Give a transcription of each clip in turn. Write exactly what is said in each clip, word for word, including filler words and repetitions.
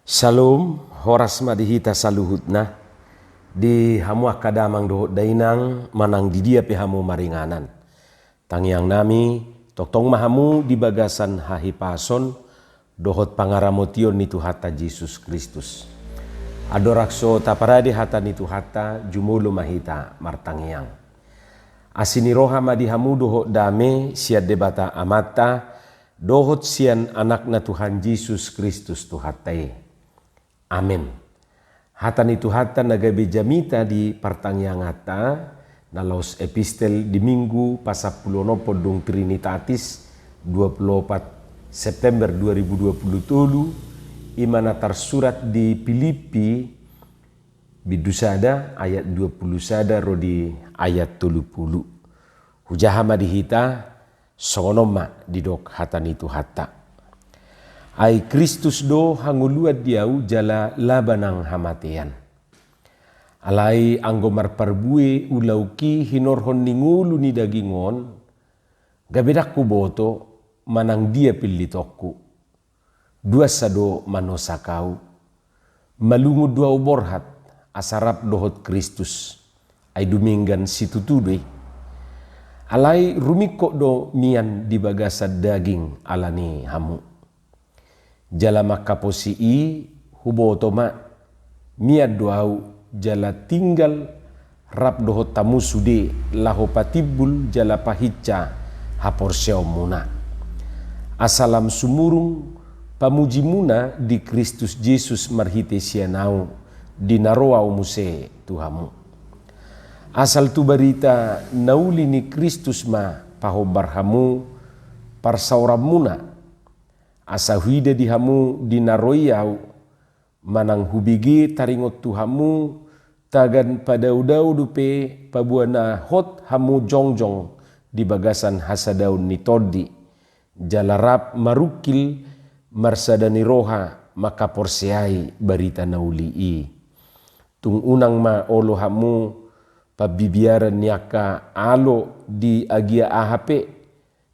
Salom, horas ma di hita saluhutna, di hamu angka damang dohot dainang manang di dia pe hamu maringanan. Tangiang nami, tongtong ma hamu di bagasan hahipason dohot pangaramotion ni Tuhanta Jesus Kristus. Andorang so taparade hata ni Tuhanta, jumolo ma hita martangiang. Asi ni roha ma di hamu dohot dame sian Debata Amanta, dohot sian Anakna Tuhan Jesus Kristus Tuhanta i. Amen. Hata ni Tuhanta na gabe jamita di partangianganta, na laos epistel di Minggu pasampuluonomhon dung Trinitatis, dua puluh opat September dua ribu dua puluh tolu, i ma na tarsurat di Pilippi, bindu sada, ayat dua puluh sada ro di ayat tolu puluh. Hujaha ma di hita, songon on ma didok hata ni Tuhanta. Ai Kristus do hangoluan di ahu jala laba nang hamatean. Alai anggo marparbue ulaonki hinorhon ni ngolu ni daging on, gabe ndang huboto manang dia pillitonku. Duansa do manosak ahu. Malungun do ahu borhat, asa rap dohot Kristus. Ai dumenggan situtu do i. Alai rumingkot do mian di bagasan daging ala ni hamu. Jala mangkaposi i, huboto ma, mian do ahu jala tinggal rap dohot hamu sude laho patimbul jala pahinsa haporseaonmuna. Asa lam sumurung pamujimuna di Kristus Jesus marhite sian ahu, di na ro ahu muse tu hamu. Asal tu barita na uli ni Kristus ma pahombar hamu parsaoranmuna, asa huida di hamu di na ro i ahu, manang hubege taringot tu hamu, tagan padaodao dope paboa na hot hamu jongjong di bagasan hasadaon ni tondi, jala rap marungkil marsada ni roha mangkaporseai barita na uli i. Tung unang ma olo hamu pambibiaran ni angka alo di agia aha pe,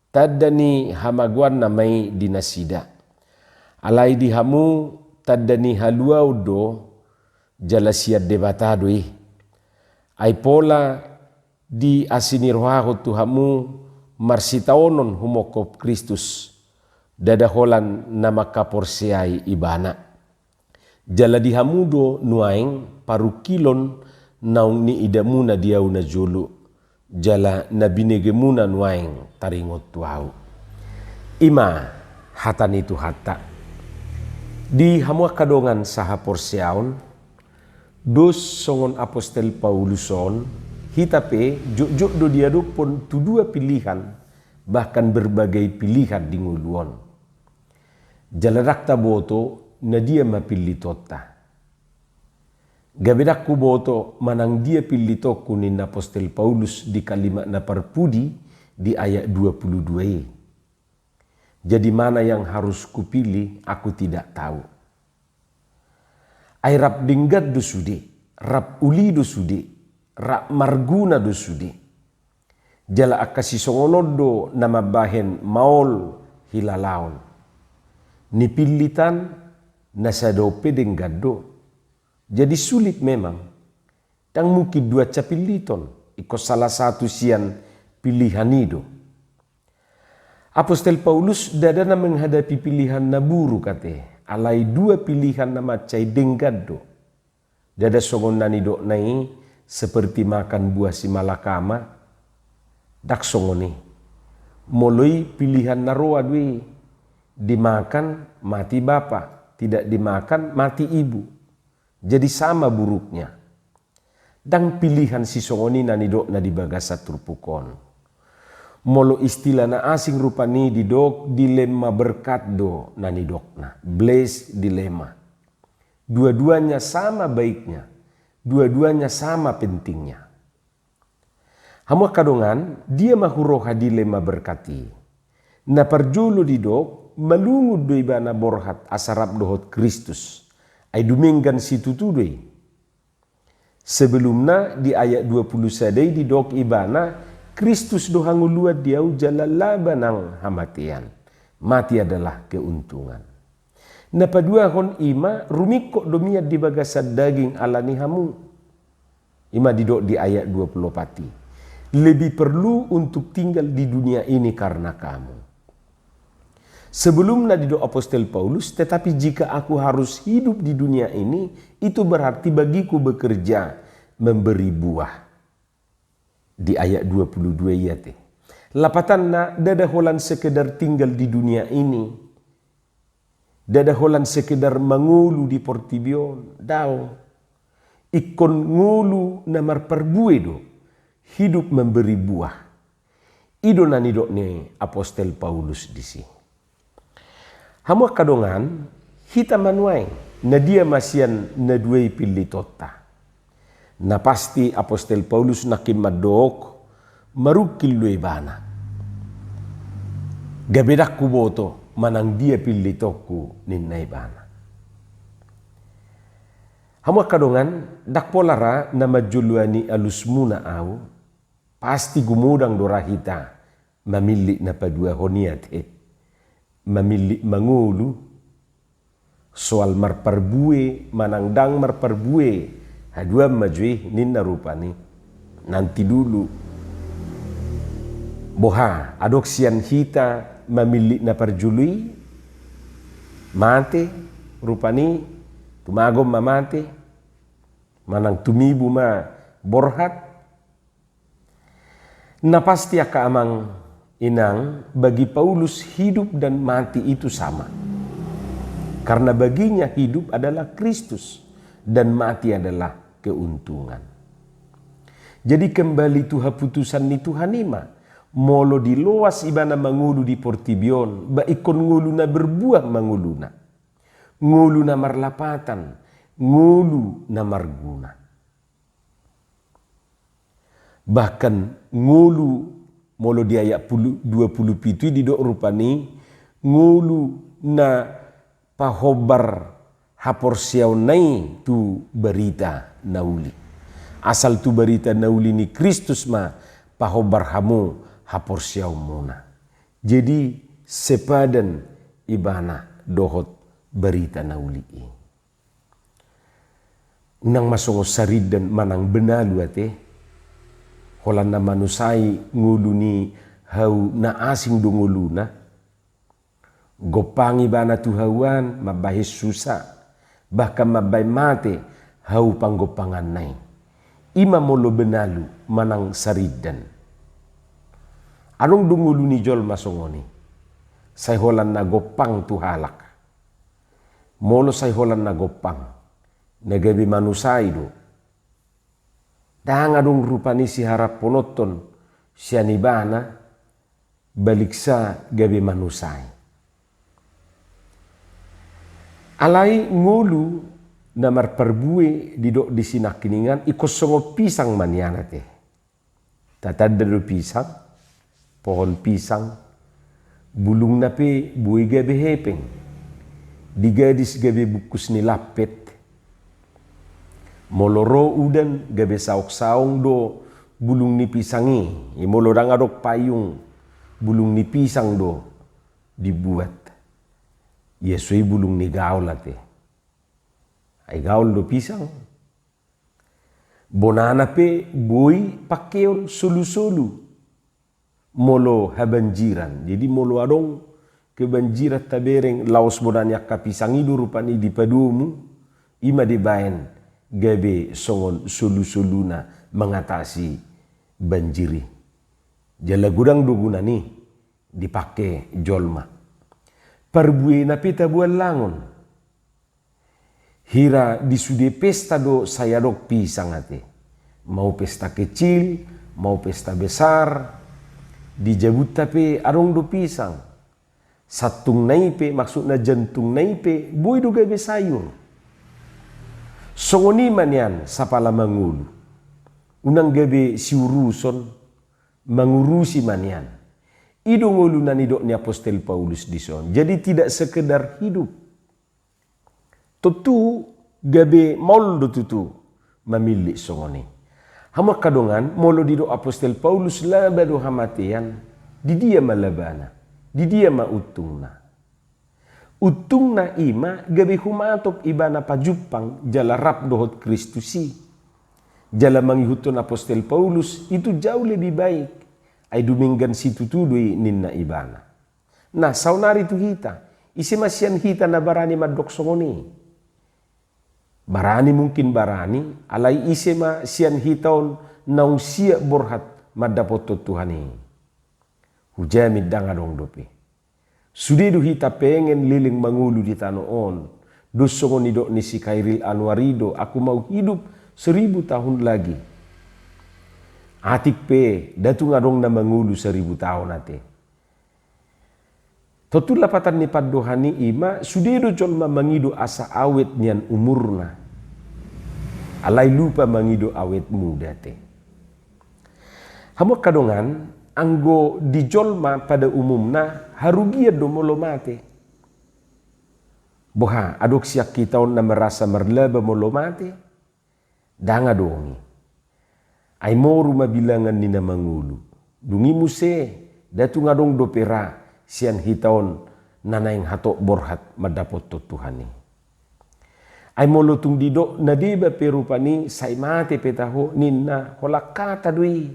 tanda ni hamagoanna ma i di nasida. Alai di hamu tanda ni haluaon do, jala sian Debata do i. Ai pola diasinirohahon tu hamu marsitaonon humongkop Kristus, ndada holan na mangkaporseai Ibana. Jala di hamu do nuaeng parungkilon naung niidamuna di ahu najolo, jala na binegemuna nuaeng taringot tu ahu. I ma hata ni Tuhanta. Di hamu angka dongan sahaporseaon, dos songon apostel Paulus on, hita pe jotjot do diadophon tu dua pilihan, bahkan berbagai pilihan di ngolu on. Jala ndang taboto na dia ma pillitonta. Gabe ndang huboto manang dia pillitonku, ninna apostel Paulus di kalimat na parpudi di ayat dua puluh dua i. Jadi mana yang harus kupilih, aku tidak tahu. Ai rap denggan do sude, rap uli do sude, rap marguna do sude. Jala angka sisongon on do na mambahen maol hilalaon. Nipillit an na sada on pe denggan do. Jadi sulit memang. Ndang mungkin duansa pilliton, ingkon salah satu sian pilihan i do. Apostel Paulus ndada na menghadapi pilihan na buruk ate, alai dua pilihan na mansai denggan do. Ndada songon na nidokna i seperti makan buah simalakama. Ndang songon i. Molo i pilihan na roa do i. Dimakan, mati bapa, tidak dimakan, mati ibu. Jadi sama buruknya. Ndang pilihan sisongon i na nidokna di bagasan turpuk on. Molo istilah na asing rupani didok dilemma berkat do na nidokna. Blessed dilemma. Dua-duanya sama baiknya, dua-duanya sama pentingnya. Hamu angka dongan, dia ma huroha dilemma berkat i? Na parjolo didok, malungun do ibana borhat asa rap dohot Kristus. Ai dumenggan situtu do i. Sebelumna di ayat dua puluh sada i didok ibana, Kristus do hangoluan di ahu jala laba nang hamatean. Mati adalah keuntungan. Na paduahon i ma rumingkot do mian di bagasan daging ala ni hamu. I ma didok di ayat dua puluh opat i. Lebih perlu untuk tinggal di dunia ini karena kamu. Sebelumna didok apostel Paulus, tetapi jika aku harus hidup di dunia ini, itu berarti bagiku bekerja, memberi buah. Di ayat dua puluh dua i ate. Lapatanna, ndada holan sekedar tinggal di dunia ini. Ndada holan sekedar mangolu di portibi on, daong. Ingkon ngolu na marparbue do, hidup memberi buah. I do na nidok ni apostel Paulus disi. Hamu angka dongan, hita ma nuaeng, na dia ma sian na dua i pillitonta. Na pasti apostel Paulus nangkin mandok, marungkil do ibana. Gabe ndang huboto manang dia pillitonku ninna ibana. Hamu angka dongan, ndang pola ra na manjoloani alusmuna au, pasti gumodang do ra hita mamillit na paduahon i ate. Mamillit mangolu, soal marparbue manang ndang marparbue, haduan ma jo i ninna rupani. Nanti dulu. Boha, adong sian hita mamillit na parjolo i, mate, rupani, tumagon ma mate, manang tumibu ma borhat. Na pasti angka amang inang, bagi Paulus hidup dan mati itu sama. Karena baginya hidup adalah Kristus dan mati adalah keuntungan. Jadi kembali tu haputusan ni Tuhan i ma, molo diloas ibana mangolu di portibi on, ba ingkon ngolu na berbuah ma ngoluna. Ngolu na marlapatan, ngolu na marguna. Bahkan ngolu, molo di ayat pulu-, dua puluh pitu i didok rupani, ngolu na pahombar haporseaonna i tu barita na uli. Asal tu barita na uli ni Kristus ma pahombar hamu haporseaonmuna. Jadi sepadan ibana dohot barita na uli i. Unang ma songon sarindan manang benalu ate, holan na manusai ngolu ni hau na asing do ngoluna. Gompang ibana tu hau an mambahen susa, bahkan mambahen mate hau panggompanganna i. I ma molo benalu manang sarindan. Adong do ngolu ni jolma songon i. Sai holan na gompang tu halak. Molo sai holan na gompang, na gabe manusai do. Ndang adong rupani siharaphonon sian ibana, baliksa gabe manusai. Alai ngolu na marparbue didok di sinangkiningan, ingkon songon pisang ma nian ate. Tatanda do pisang, pohon pisang, bulungna pe boi gabe hepeng, digadis gabe bungkus ni lampet. Molo ro udan gabe saongsaong do bulung ni pisang i, i molo ndang adong payung bulung ni pisang do dibuat. Ia so i bulung ni gaol ate. Ai gaol do pisang. Bonana pe boi pangkeon solusolu molo habanjiran. Jadi molo adong kebanjiran tabereng, laos bona ni angka pisang i do rupani dipadomu, i ma dibaen gabe songon solusoluna mangatasi banjir i. Jala godang do gunana i dipangke jolma. Parbuena pe taboan langon. Hira di sude pesta do sai adong pisang ate. Mau pesta kecil, mau pesta besar, di jabunta pe adong do pisang. Santungna i pe, maksudna jantungna i pe, boi do gabe sayur. Songon i ma nian sapala mangolu. Unang gabe siuruson, mangurusi ma nian. I do ngolu na nidok ni apostel Paulus dison. Jadi tidak sekedar hidup. Tontu gabe maol do tutu mamillit songon i. Hamu angka dongan, molo didok apostel Paulus laba do hamatean, di dia ma labana, di dia ma untungna. Untungna i ma gabe humatop ibana pajumpang jala rap dohot Kristus i. Jala mangihuthon apostel Paulus, itu jauh lebih baik. Ai dumenggan situtu do i ninna ibana. Nah, saonari tu hita, ise ma sian hita na barani mandok songon i? Barani mungkin barani, alai ise ma sian hita on naung siap borhat mandapothon Tuhan i? Hujamin ndang adong dope. Sude do hita pengen leleng mangolu di tano on. Dos songon nidok ni si Khairil Anwar i do, aku mau hidup seribu tahun lagi. Atik pe, nda tung adong na mangolu seribu tahun ate. Tontu lapatan ni pandohan i i ma, sude do jolma mangido asa awet nian umurna. Alai lupa mangido awet muda ate. Hamu angka dongan, anggo di jolma pada umumna, harugian do molo mate. Boha, adong sian hita on na merasa marlaba molo mate? Ndang adong i. Ai moru ma bilangan ni na mangolu. Dung i muse, nda tung adong dope ra sian hita on na naeng hatop borhat mandapothon Tuhan i. Ai molo tung didok na deba pe rupani, sai mate pe taho, ninna, holan hata do i.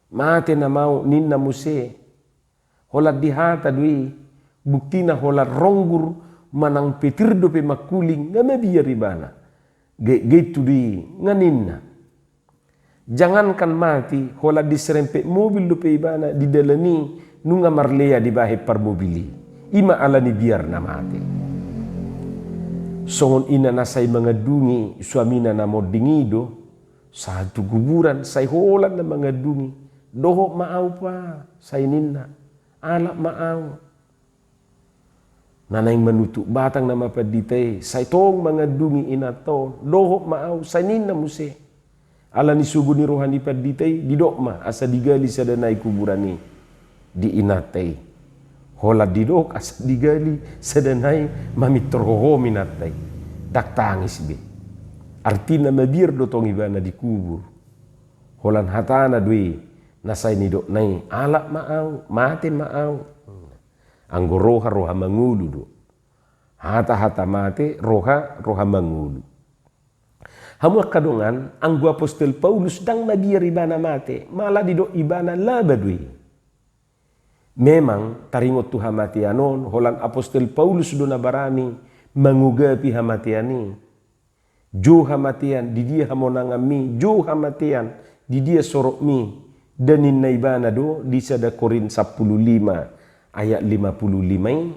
Mate nama au, ninna muse. Holan di hata do i. Buktina holan ronggur manang petir dope mangkuling, nga mabiar ibana. Gaitgait tu do i, nga ninna. Jangankan mati, holan diserempet mobil dope ibana di dalan i, nunga marlea dibahen parmobil i. I ma ala ni biarna mate. Songon ina na sai mangandungi suamina na monding i do, sahat tu kuburan, sai holan na mangandungi. Dohot ma au pa, sai ninna. Alap ma au. Na naeng manutup batang nama pandita i, sai tong mangandungi inanta on, dohot ma au, sai ninna muse. Ala ni sogo ni roha ni pandita i, didok ma, asa digali sada nai kuburan i di inanta i. Holan didok, asa digali sada nai mamintor hohom inanta i. Ndang tangis be. Artina mabiar do tong ibana dikubur. Holan hatana do i, na sai nidokna i, alap ma au, mate ma au. Anggo roha, roha mangolu do. Hata, hata mate, roha, roha mangolu. Hamu angka dongan, anggo apostel Paulus ndang mabiar ibana mate, malah didok ibana laba do i. Memang taringot tu hamatean on, holan apostel Paulus do na barani mangugapi hamatean i. Jo hamatean, di dia hamonanganmi? Jo hamatean, di dia sorokmi? Nda ninna ibana do di sada Korint sampulu lima ayat lima pulu lima i,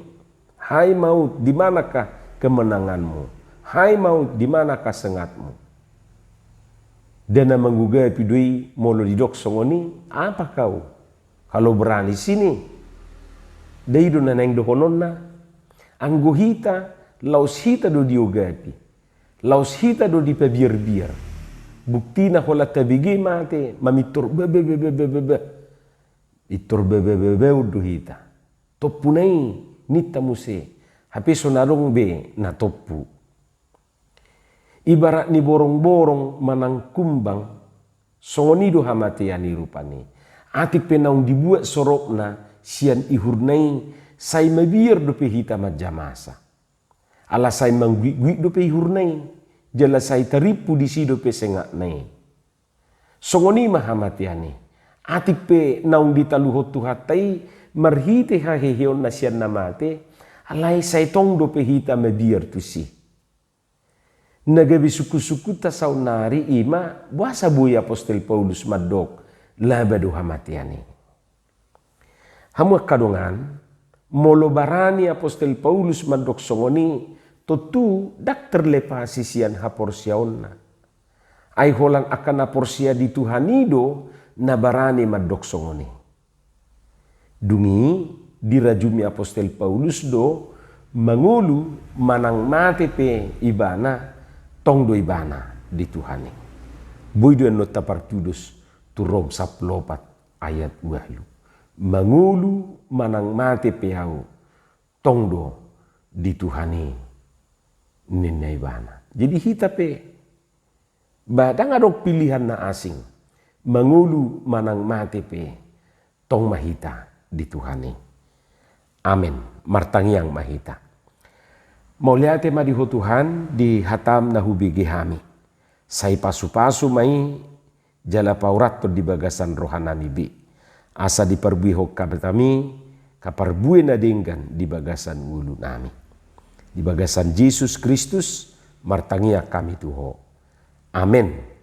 hai maut, di manakah kemenanganmu? Hai maut, di manakah sengatmu? Nda na mangugapi do i molo didok songon i, apa kau? Kalau berani sini. Nda i do na naeng dohononna. Anggo hita, laos hita do diugapi. Laos hita do dipabiarbiar. Buktina holan tabege mate, mamintor bebebebebebebe. Pintor bebebebebon do hita. Tompuna i, ninta muse. Hape so na adong be na tompu. Ibarat ni borongborong manang kumbang, songon i do hamatean i rupani. Atik pe naung dibuat sorokna sian ihurna i, sai mabiar dope hita manjamasa. Ala sai mangguitguit dope ihurna i, jala sai tarimpu disi dope sengatna i. Songon i ma hamatean i. Atik pe naung ditaluhon Tuhanta i marhite haheheonna sian na mate, alai sai tong dope hita mabiar tusi. Na gabe sungkunsungkunta saonnari i ma, boasa boi apostel Paulus mandok, laba do hamatean i. Hamu angka dongan, molo barani apostel Paulus mandok songon i, tontu ndang terlepasi sian haporseaonna. Ai holan angka na porsea di Tuhan i do na barani mandok songon i. Dung i dirajumi apostel Paulus do, mangolu manang mate pe ibana, tong do ibana di Tuhan i. Boi do annon tapartudos tu Rom sampulu opat ayat ualu. Mangolu manang mate pe au, tong do di Tuhan i, ninna ibana. Jadi hita pe, ba ndang adong pilihan na asing. Mangolu manang mate pe, tong ma hita di Tuhan i. Amen. Martangiang ma hita. Mauliate ma di Ho Tuhan, di hataM na hubege hami. Sai pasu-pasu ma i jala paurathon di bagasan rohanami be. Asa diparbuehon hataMi angka parbue na denggan di bagasan ngolunami. Di bagasan Jesus Kristus martangiang hami tu Ho. Amen.